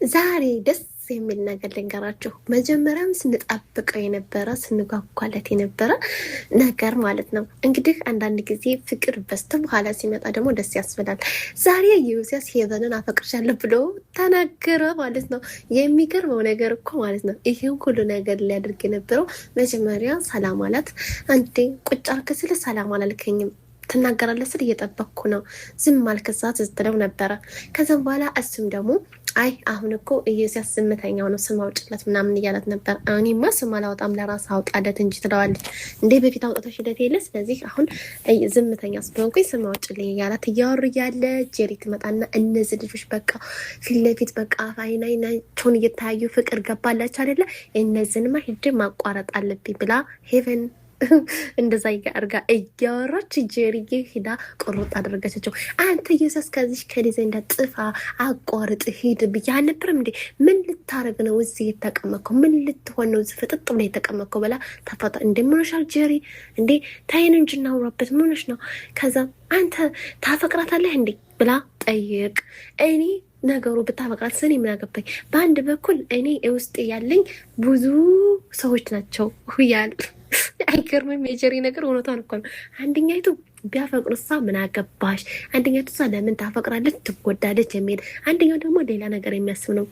ዛሬ ደስ የሚል ነገር ልንገራችሁ። መጀመሪያም ስንጠብቀው የነበረ ስንጓጓለት የነበረ ነገር ማለት ነው። እንግዲህ አንዳንድ ጊዜ ፍቅር በስተ በኋላ ሲመጣ ደግሞ ደስ ያስብላል። ዛሬ ዮሲያስ ሄቨንን አፈቅርሻለሁ ብሎ ተናገረ ማለት ነው። የሚገርመው ነገር እኮ ማለት ነው ይህን ሁሉ ነገር ሊያደርግ የነበረው መጀመሪያ ሰላም አላት። አንዴ ቁጭ አልክ ስል ሰላም አላልከኝም ትናገራለህ ስል እየጠበቅኩ ነው፣ ዝም አልክ እዛ ስትለው ነበረ። ከዛም በኋላ እሱም ደግሞ አይ አሁን እኮ ኢዮስያስ ዝምተኛው ነው ስም አውጭለት ምናምን እያላት ነበር። እኔማ ስም አላወጣም ለራስ አውጣለት እንጂ ትለዋለች። እንዴ በፊት አውጣቶች ሂደት የለ ስለዚህ አሁን ዝምተኛ ስለሆንኩኝ ስም አውጭልኝ እያላት እያወሩ እያለ ጄሪ ትመጣና እነዚህ ልጆች በቃ ፊት ለፊት በቃ አይን አይናቸውን እየታያዩ ፍቅር ገባላቸው አይደለ? እነዚህንማ ሂጄ ማቋረጥ አለብኝ ብላ ሄቨን እንደዛ አድርጋ እያወራች ጀሪዬ ሂዳ ቁርጥ አደረገቻቸው። አንተ ኢየሱስ ከዚህ ከዲዛይን ጥፋ፣ አቋርጥ፣ ሂድ ብዬ አልነበረም እንዴ? ምን ልታረግ ነው እዚህ የተቀመጥከው? ምን ልትሆን ነው እዚህ ፍጥጥ ብላ የተቀመጥከው? ብላ ተፋታ። እንዴ ምን ሆነሻል ጀሪ? እንዴ ታይን እንጂ እናውራበት። ምን ሆነሽ ነው? ከዛ አንተ ታፈቅራታለህ እንዴ ብላ ጠይቅ። እኔ ነገሩ ብታፈቅራት ስኔ ምን አገባኝ? በአንድ በኩል እኔ ውስጥ ያለኝ ብዙ ሰዎች ናቸው ያል አይገርምም? የጀሪ ነገር እውነቷን እኮ ነው። አንደኛይቱ ቢያፈቅሩ እሷ ምን አገባሽ፣ አንደኛይቱ እሷ ለምን ታፈቅራለች ትጎዳለች የሚል፣ አንደኛው ደግሞ ሌላ ነገር የሚያስብ ነው።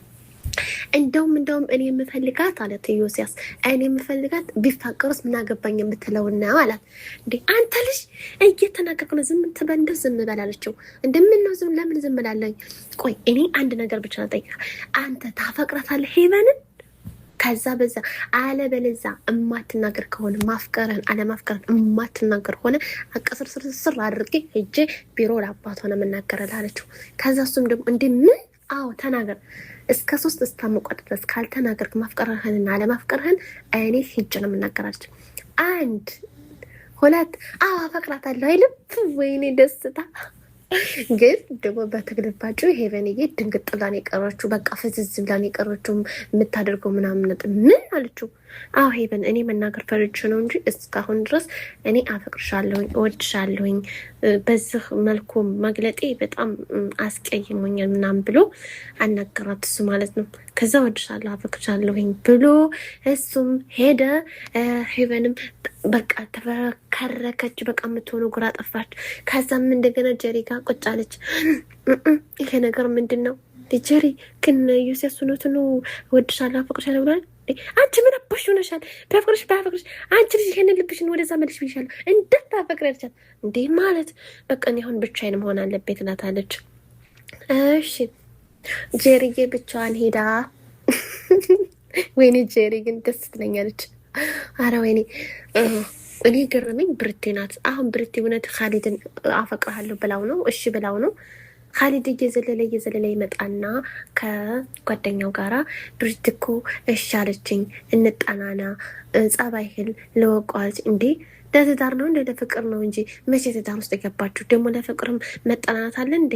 እንደውም እኔ የምፈልጋት አለት ዮሲያስ፣ እኔ የምፈልጋት ቢፋቀሩስ ምን አገባኝ የምትለውና አላት። እንዴ አንተ ልጅ እየተናገርክ ነው፣ ዝም ትበል፣ እንደው ዝም በል አለችው። እንደምን ነው ዝም ለምን ዝም እላለሁኝ? ቆይ እኔ አንድ ነገር ብቻ ነው፣ አንተ ታፈቅራታለህ ሄቨንን ከዛ በዛ አለበለዛ እማትናገር ከሆነ ማፍቀርህን አለማፍቀርህን እማትናገር ከሆነ አቀስርስርስር አድርጌ ሄጄ ቢሮ ለአባቷ ነው የምናገረልህ አለችው። ከዛ እሱም ደግሞ እንዴ ምን? አዎ ተናገር፣ እስከ ሶስት እስከምቆጥር ድረስ ካልተናገርክ ማፍቀርህንና አለማፍቀርህን እኔ ሄጄ ነው የምናገር አለችው። አንድ ሁለት፣ አዎ አፈቅራታለሁ አይልም። ወይኔ ደስታ ግን ደግሞ በተግልባጩ ሄቨንዬ ድንግጥ ብላን የቀረችው በቃ ፍዝዝ ብላን የቀረችው የምታደርገው ምናምን ነጥ ምን አለችው? አዎ ሄቨን፣ እኔ መናገር ፈርቼ ነው እንጂ እስካሁን ድረስ እኔ አፈቅርሻለሁኝ፣ እወድሻለሁኝ፣ በዚህ መልኩ መግለጤ በጣም አስቀይሞኛል ምናምን ብሎ አናገራት እሱ ማለት ነው። ከዛ እወድሻለሁ፣ አፈቅርሻለሁኝ ብሎ እሱም ሄደ። ሄቨንም በቃ ተፈረከረከች። በቃ የምትሆነው ግራ ጠፋች። ከዛም እንደገና ጀሪ ጋር ቁጭ አለች። ይሄ ነገር ምንድን ነው ጀሪ? ግን ዮሴፍ እውነቱን ነው እወድሻለሁ፣ አፈቅርሻለሁ ብሏል። አንቺ ምን አባሽ ሆነሻል? ቢያፈቅርሽ ባያፈቅርሽ አንቺ ልጅ ይሄንን ልብሽን ወደዛ መልሽ ብይሻለሁ። እንዳታፈቅሪ አለቻት። እንዴ ማለት በቃ እኔ አሁን ብቻዬን መሆን አለብኝ ትላታለች። እሺ ጀሪዬ ብቻዋን ሄዳ፣ ወይኔ ጀሪ ግን ደስ ትለኛለች። አረ ወይኔ እኔ ገረመኝ። ብርቴ ናት አሁን ብርቴ እውነት ካሊድን አፈቅርሃለሁ ብላው ነው እሺ ብላው ነው። ካሊድ እየዘለለ እየዘለለ ይመጣና ከጓደኛው ጋራ ብርት እኮ እሺ አለችኝ፣ እንጠናና ጸባይህን ልወቀው እንዴ ለትዳር ነው እንደ ለፍቅር ነው እንጂ መቼ ትዳር ውስጥ የገባችሁ ደግሞ ለፍቅርም መጠናናት አለ እንዴ?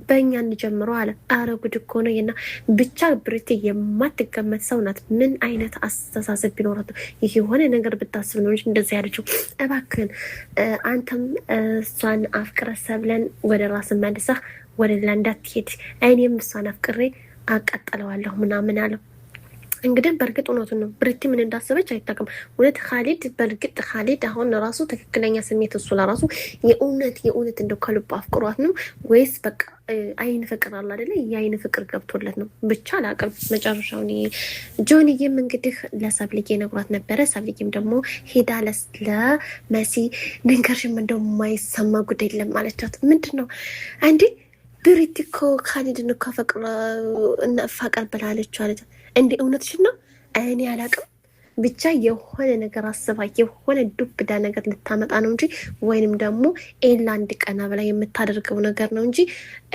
በእኛ እንጀምሮ አለ። አረ ጉድ እኮ ነው። የና ብቻ ብርቴ የማትገመት ሰው ናት። ምን አይነት አስተሳሰብ ቢኖራት ነው ይህ የሆነ ነገር ብታስብ ነው እንጂ እንደዚህ ያለችው። እባክህን አንተም እሷን አፍቅረ ሰብለን ወደ ራስ መልሰህ ወደ ሌላ እንዳትሄድ፣ እኔም እሷን አፍቅሬ አቃጠለዋለሁ ምናምን አለው። እንግዲህ በእርግጥ እውነቱን ነው። ብሪቲ ምን እንዳሰበች አይታወቅም። እውነት ካሊድ በእርግጥ ካሊድ አሁን ራሱ ትክክለኛ ስሜት እሱ ለራሱ የእውነት የእውነት እንደው ከልቡ አፍቅሯት ነው ወይስ በቃ አይን ፍቅር አለ አይደለ? የአይን ፍቅር ገብቶለት ነው። ብቻ አላውቅም መጨረሻውን። ጆንዬም እንግዲህ ለሰብልዬ ነግሯት ነበረ። ሰብልዬም ደግሞ ሄዳ ለመሲ ድንገርሽም እንደው የማይሰማ ጉዳይ የለም አለቻት። ምንድን ነው እንዴ ብሪቲ እኮ ካሊድን እኮ ፈቅር ብላለች አለቻት። እንዴ እውነትሽን ነው? እኔ አላቅም። ብቻ የሆነ ነገር አስባ የሆነ ዱብዳ ነገር ልታመጣ ነው እንጂ ወይንም ደግሞ ኤላ አንድ ቀና ብላ የምታደርገው ነገር ነው እንጂ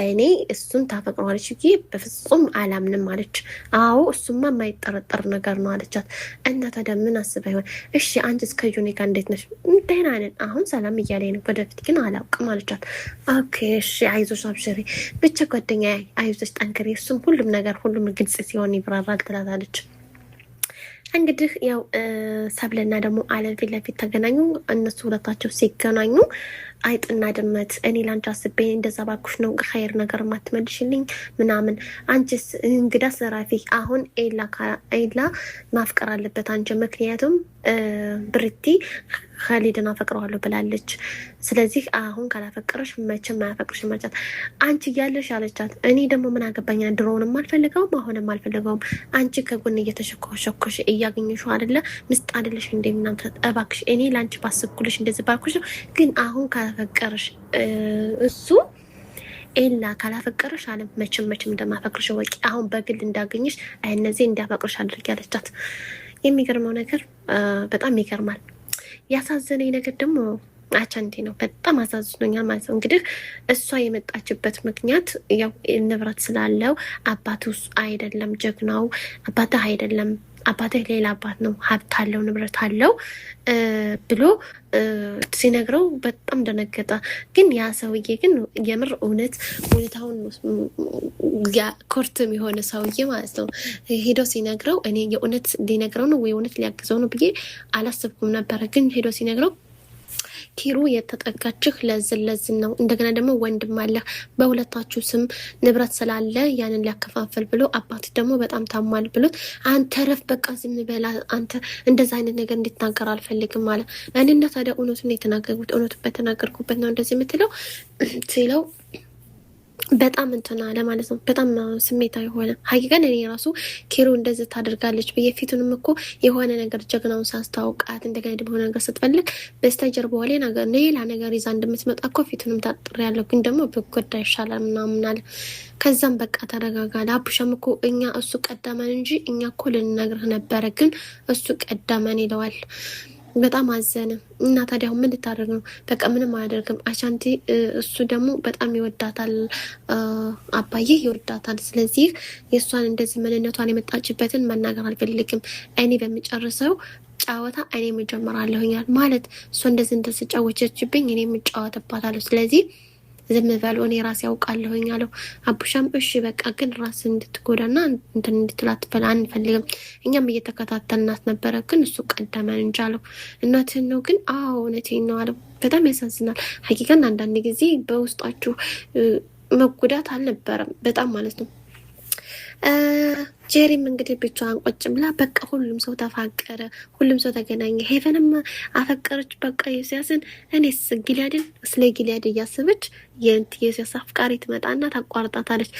እኔ እሱን ታፈቅረዋለች ብዬ በፍጹም አላምንም አለች። አዎ እሱማ የማይጠረጠር ነገር ነው አለቻት። እና ታዲያ ምን አስባ ይሆን? እሺ አንቺስ ከጆኔ ጋር እንዴት ነሽ? ደህና ነን፣ አሁን ሰላም እያለኝ ነው፣ ወደፊት ግን አላውቅም አለቻት። Okay እሺ፣ አይዞሽ፣ አብሽሪ፣ ብቻ ጓደኛ አይዞሽ፣ ጠንክሬ፣ እሱም ሁሉም ነገር ሁሉም ግልጽ ሲሆን ይብራራል ትላታለች። እንግዲህ ያው ሰብለና ደግሞ አለም ፊት ለፊት ተገናኙ። እነሱ ሁለታቸው ሲገናኙ አይጥና ድመት፣ እኔ ላንቺ አስቤ እንደዛ ባልኩሽ ነው ኸይር ነገር ማትመልሽልኝ ምናምን። አንቺስ እንግዳ ዘራፊ። አሁን ኤላ ማፍቀር አለበት አንቺ፣ ምክንያቱም ብርቲ ከሊድን አፈቅረዋለሁ ብላለች። ስለዚህ አሁን ካላፈቀረሽ መቼም አያፈቅርሽ አለቻት። አንቺ እያለሽ አለቻት። እኔ ደግሞ ምን አገባኛ፣ ድሮውንም አልፈልገውም አሁንም አልፈልገውም። አንቺ ከጎን እየተሸኮሸኮሽ እያገኘሽው አይደለ ምስጥ አይደለሽ እንደምናምን እባክሽ፣ እኔ ለአንቺ ባስብኩልሽ እንደዚህ ባልኩሽ፣ ግን አሁን ካላፈቀረሽ እሱ ኤላ ካላፈቀረሽ አለ መቼም መቼም እንደማፈቅርሽ ወቂ። አሁን በግል እንዳገኘሽ እነዚህ እንዲያፈቅርሽ አድርጊ አለቻት። የሚገርመው ነገር በጣም ይገርማል። ያሳዘነኝ ነገር ደግሞ አቻንቴ ነው። በጣም አሳዝኖኛል ማለት ነው። እንግዲህ እሷ የመጣችበት ምክንያት ያው ንብረት ስላለው አባቱ አይደለም ጀግናው አባትህ አይደለም አባትህ ሌላ አባት ነው፣ ሀብት አለው፣ ንብረት አለው ብሎ ሲነግረው በጣም ደነገጠ። ግን ያ ሰውዬ ግን የምር እውነት እውነታውን ኮርትም የሆነ ሰውዬ ማለት ነው። ሄዶ ሲነግረው እኔ የእውነት ሊነግረው ነው ወይ እውነት ሊያግዘው ነው ብዬ አላሰብኩም ነበረ። ግን ሄዶ ሲነግረው ኪሩ የተጠጋችህ ለዝን ለዝን ነው። እንደገና ደግሞ ወንድም አለህ፣ በሁለታችሁ ስም ንብረት ስላለ ያንን ሊያከፋፍል ብሎ አባት ደግሞ በጣም ታሟል ብሎት አንተ ረፍ በቃ ዝም በላ አንተ እንደዛ አይነት ነገር እንድትናገር አልፈልግም አለ። እኔና ታዲያ እውነቱን የተናገርኩት እውነቱን በተናገርኩበት ነው እንደዚህ የምትለው ሲለው በጣም እንትና ለማለት ነው። በጣም ስሜታዊ ሆነ። ሀቂቀን እኔ ራሱ ኪሩ እንደዚህ ታደርጋለች ብዬ ፊቱንም እኮ የሆነ ነገር ጀግናውን ሳስታውቃት እንደገና ደግሞ የሆነ ነገር ስትፈልግ በስተጀርባዋ ሌላ ነገር ይዛ እንደምትመጣ እኮ ፊቱንም ታጥር ያለው ግን ደግሞ ብጎዳ ይሻላል ምናምን አለ። ከዛም በቃ ተረጋጋል። አቡሻም እኮ እኛ እሱ ቀደመን እንጂ እኛ እኮ ልንነግርህ ነበረ፣ ግን እሱ ቀደመን ይለዋል። በጣም አዘነ እና ታዲያ አሁን ምን ልታደርግ ነው? በቃ ምንም አያደርግም። አሻንቲ እሱ ደግሞ በጣም ይወዳታል፣ አባዬ ይወዳታል። ስለዚህ የእሷን እንደዚህ ምንነቷን የመጣችበትን መናገር አልፈልግም። እኔ በሚጨርሰው ጨዋታ እኔ እጀምራለሁኛል ማለት እሷ እንደዚህ እንደተጫወተችብኝ እኔ የምጫወትባታለሁ። ስለዚህ ዝም በሉ እኔ ራሴ ያውቃለሁኝ አለው። አቡሻም እሺ በቃ ግን ራስ እንድትጎዳና እንትን እንድትላት አንፈልግም፣ እኛም እየተከታተልናት ነበረ፣ ግን እሱ ቀደመን እንጂ አለው። እናትህን ነው ግን? አዎ እውነቴን ነው አለው። በጣም ያሳዝናል። ሀቂቀን አንዳንድ ጊዜ በውስጣችሁ መጎዳት አልነበረም በጣም ማለት ነው። ጄሪም እንግዲህ ብቻዋን ቁጭ ብላ በቃ ሁሉም ሰው ተፋቀረ፣ ሁሉም ሰው ተገናኘ። ሄቨንም አፈቀረች በቃ ዮስያስን። እኔስ ጊሊያድን ስለ ጊሊያድ እያሰበች የዮስያስ አፍቃሪ ትመጣና ታቋርጣታለች።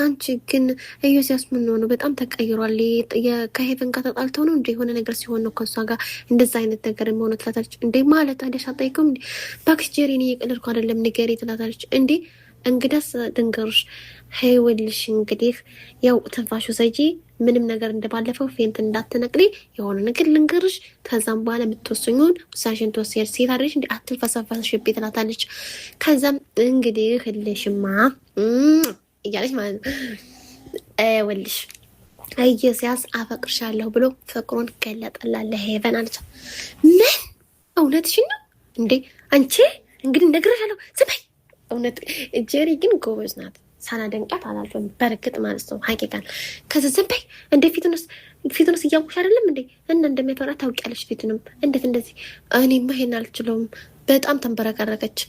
አንቺ ግን ዮስያስ ምን ሆኖ በጣም ተቀይሯል? ከሄቨን ጋር ተጣልተው ነው እንደ የሆነ ነገር ሲሆን ነው ከእሷ ጋር እንደዛ አይነት ነገር የሚሆነ ትላታለች። እንዴ ማለት አደሽ አጠይቀውም እንዴ እባክሽ ጄሪ፣ እኔ እየቀለድኩ አይደለም ንገሪ ትላታለች። እንዴ እንግዳስ ድንገሩሽ ሄይወልሽ እንግዲህ ያው ትንፋሹ ሰጂ ምንም ነገር እንደባለፈው faint እንዳትነቅሊ የሆነ ነገር ልንገርሽ። ከዛም በኋላ የምትወስኙን ውሳኔሽን ትወስያለሽ። ሴት አይደለሽ እንዲ አትልፈሰፈስሽብኝ ትላታለች። ከዛም እንግዲህ ህልሽማ እያለች ማለት ነው ወልሽ ኢዮስያስ አፈቅርሻለሁ ብሎ ፍቅሩን ገለጠላት ለሄቨን አለች። ምን እውነትሽን ነው እንዴ አንቺ? እንግዲህ እነግርሻለሁ። ዝም በይ እውነት ጄሪ ግን ጎበዝ ናት። ሳላደንቃት አላልፍም። በእርግጥ ማለት ነው ሀቂቃን ከዚ ዝም በይ እንደ ፊቱንስ ፊቱንስ እያወቅሽ አይደለም እንዴ? እና እንደሚያፈራ ታውቂያለሽ። ፊቱንም እንዴት እንደዚህ እኔማ ይሄን አልችለውም። በጣም ተንበረከረከች።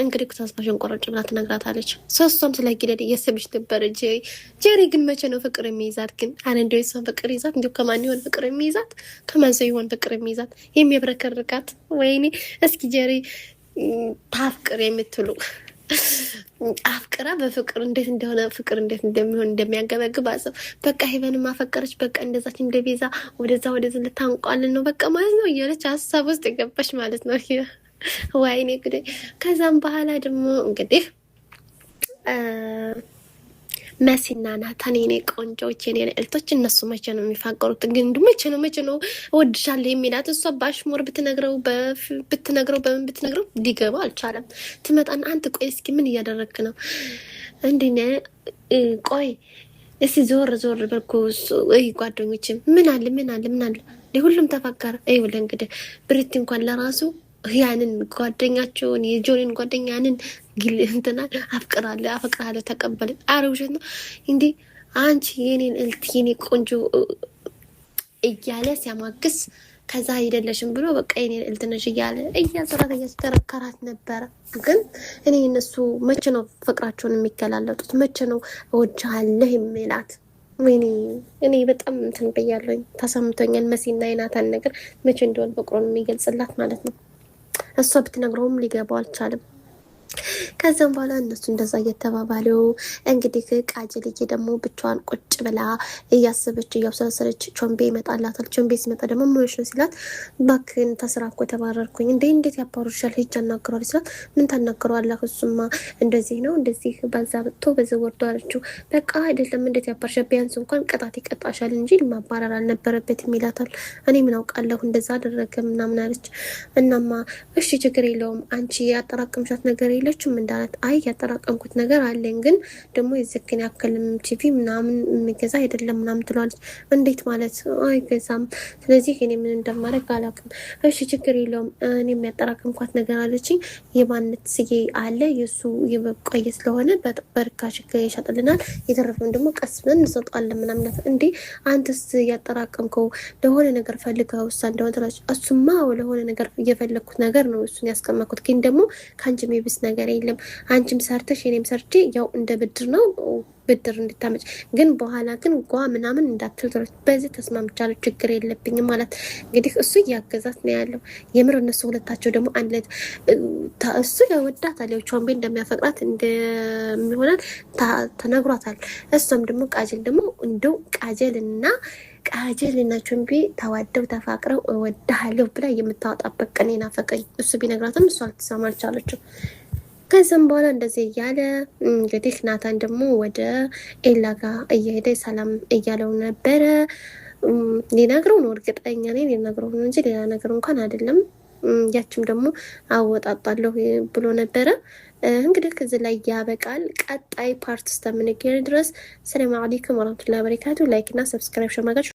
እንግዲህ ተስፋሽን ቆረጭ ብላ ትነግራታለች። ሶስቷም ስለ ጊደድ እየሰብሽ ነበረ። ጄሪ ጄሪ ግን መቼ ነው ፍቅር የሚይዛት ግን? አረ እንደው የሷን ፍቅር ይዛት እንዲሁ ከማን ይሆን ፍቅር የሚይዛት? ከማን ሰው ይሆን ፍቅር የሚይዛት የሚያብረከርካት? ወይኔ እስኪ ጄሪ ታፍቅር የምትሉ አፍቅራ በፍቅር እንዴት እንደሆነ ፍቅር እንዴት እንደሚሆን እንደሚያገበግብ አስብ። በቃ ሄቨን ማፈቀረች በቃ እንደዛች እንደ ቤዛ ወደዛ ወደዚ ልታንቋልን ነው በቃ ማለት ነው እያለች ሀሳብ ውስጥ የገባች ማለት ነው። ወይኔ ጉዴ! ከዛም በኋላ ደግሞ እንግዲህ መሲና ናታን የኔ ቆንጆች የኔ ልዕልቶች፣ እነሱ መቼ ነው የሚፋቀሩት? ግን መቼ ነው መቼ ነው እወድሻለሁ የሚላት? እሷ ባሽሞር ብትነግረው ብትነግረው በምን ብትነግረው ሊገባ አልቻለም። ትመጣና አንተ ቆይ እስኪ ምን እያደረግክ ነው እንዴ? ቆይ እስኪ ዞር ዞር በልኩ ጓደኞች ምን አለ ምን አለ ምን አለ ሁሉም ተፋቀረ። ይኸውልህ እንግዲህ ብሪቲ እንኳን ለራሱ ያንን ጓደኛቸውን የጆኒን ጓደኛ ያንን እንትና አፍቅራለሁ አፈቅራለሁ ተቀበለ። አረ ውሸት ነው እንዴ አንቺ የኔን እልት የኔ ቆንጆ እያለ ሲያማግስ ከዛ አይደለሽም ብሎ በቃ የኔ ልዕልት ነሽ እያለ እያዘራት እያሽከረከራት ነበረ። ግን እኔ እነሱ መቼ ነው ፍቅራቸውን የሚገላለጡት? መቼ ነው እወድሃለሁ የሚላት? ወይኔ እኔ በጣም እንትን ብያለሁኝ፣ ተሰምቶኛል። መሲና የናታን ነገር መቼ እንደሆነ ፍቅሩን የሚገልጽላት ማለት ነው። እሷ ብትነግረውም ሊገባው አልቻለም። ከዛም በኋላ እነሱ እንደዛ እየተባባሉ እንግዲህ ቃጀልዬ ደግሞ ብቻዋን ቁጭ ብላ እያሰበች እያብሰለሰለች ቾምቤ ይመጣላታል። ቾምቤ ሲመጣ ደግሞ ምን ሆነሽ ነው ሲላት፣ እባክህን ተስራ እኮ ተባረርኩኝ። እንዴ እንዴት ያባሩሻል? ሂጅ አናግረዋለሁ ሲላት፣ ምን ታናግረዋለህ? እሱማ እንደዚህ ነው እንደዚህ በዛ ብቶ በዚህ ወርዶ አለችው። በቃ አይደለም እንዴት ያባርሻል? ቢያንስ እንኳን ቅጣት ይቀጣሻል እንጂ ማባረር አልነበረበትም ይላታል። እኔ ምን አውቃለሁ እንደዛ አደረገ ምናምን አለች። እናማ እሺ ችግር የለውም አንቺ ያጠራቀምሻት ነገር የለችም እንዳላት፣ አይ ያጠራቀምኩት ነገር አለኝ ግን ደግሞ የዚህን ያክልም ቲቪ ምናምን የሚገዛ አይደለም ምናምን ትለዋለች። እንዴት ማለት አይገዛም? ስለዚህ እኔ ምን እንደማደርግ አላውቅም። እሺ ችግር የለውም እኔ የሚያጠራቀምኳት ነገር አለችኝ። የማነት ስዬ አለ የእሱ የቆየ ስለሆነ በርካሽ ይሸጥልናል፣ የተረፈውን ደግሞ ቀስ ብለን እንሰጠዋለን ምናምን። እንዴ አንተስ ያጠራቀምከው ለሆነ ነገር ፈልገው እሳ እንደሆነ ትላለች። እሱማ ለሆነ ነገር እየፈለግኩት ነገር ነው እሱን ያስቀመጥኩት፣ ግን ደግሞ ከአንቺ የሚብስ ነገር የለም። አንቺም ሰርተሽ እኔም ሰርቼ ያው እንደ ብድር ነው ብድር እንድታመጭ ግን በኋላ ግን ጓ ምናምን እንዳትል ትላለች። በዚህ ተስማምቻለሁ ችግር የለብኝም ማለት እንግዲህ እሱ እያገዛት ነው ያለው። የምር እነሱ ሁለታቸው ደግሞ አንድ ላይ እሱ ያወዳታል፣ ያው ቾምቤ እንደሚያፈቅራት እንደሚሆናት ተነግሯታል። እሷም ደግሞ ቃጀል ደግሞ እንደው ቃጀልና ቃጀልና ቾምቤ ተዋደው ተፋቅረው እወድሃለሁ ብላ የምታወጣበት ቀን ናፈቀኝ። እሱ ቢነግራትም እሷ ልትሰማ አልቻለችም። ከዛም በኋላ እንደዚህ እያለ እንግዲህ ናታን ደግሞ ወደ ኤላ ጋር እየሄደ ሰላም እያለው ነበረ። ሊነግረው ነው እርግጠኛ ነኝ፣ ሊነግረው ነው እንጂ ሌላ ነገር እንኳን አይደለም። ያችም ደግሞ አወጣጣለሁ ብሎ ነበረ። እንግዲህ ከዚህ ላይ ያበቃል። ቀጣይ part እስከምንገናኝ ድረስ ሰላም አለይኩም ወራህመቱላሂ ወበረካቱ። like እና subscribe ሸማጋችሁ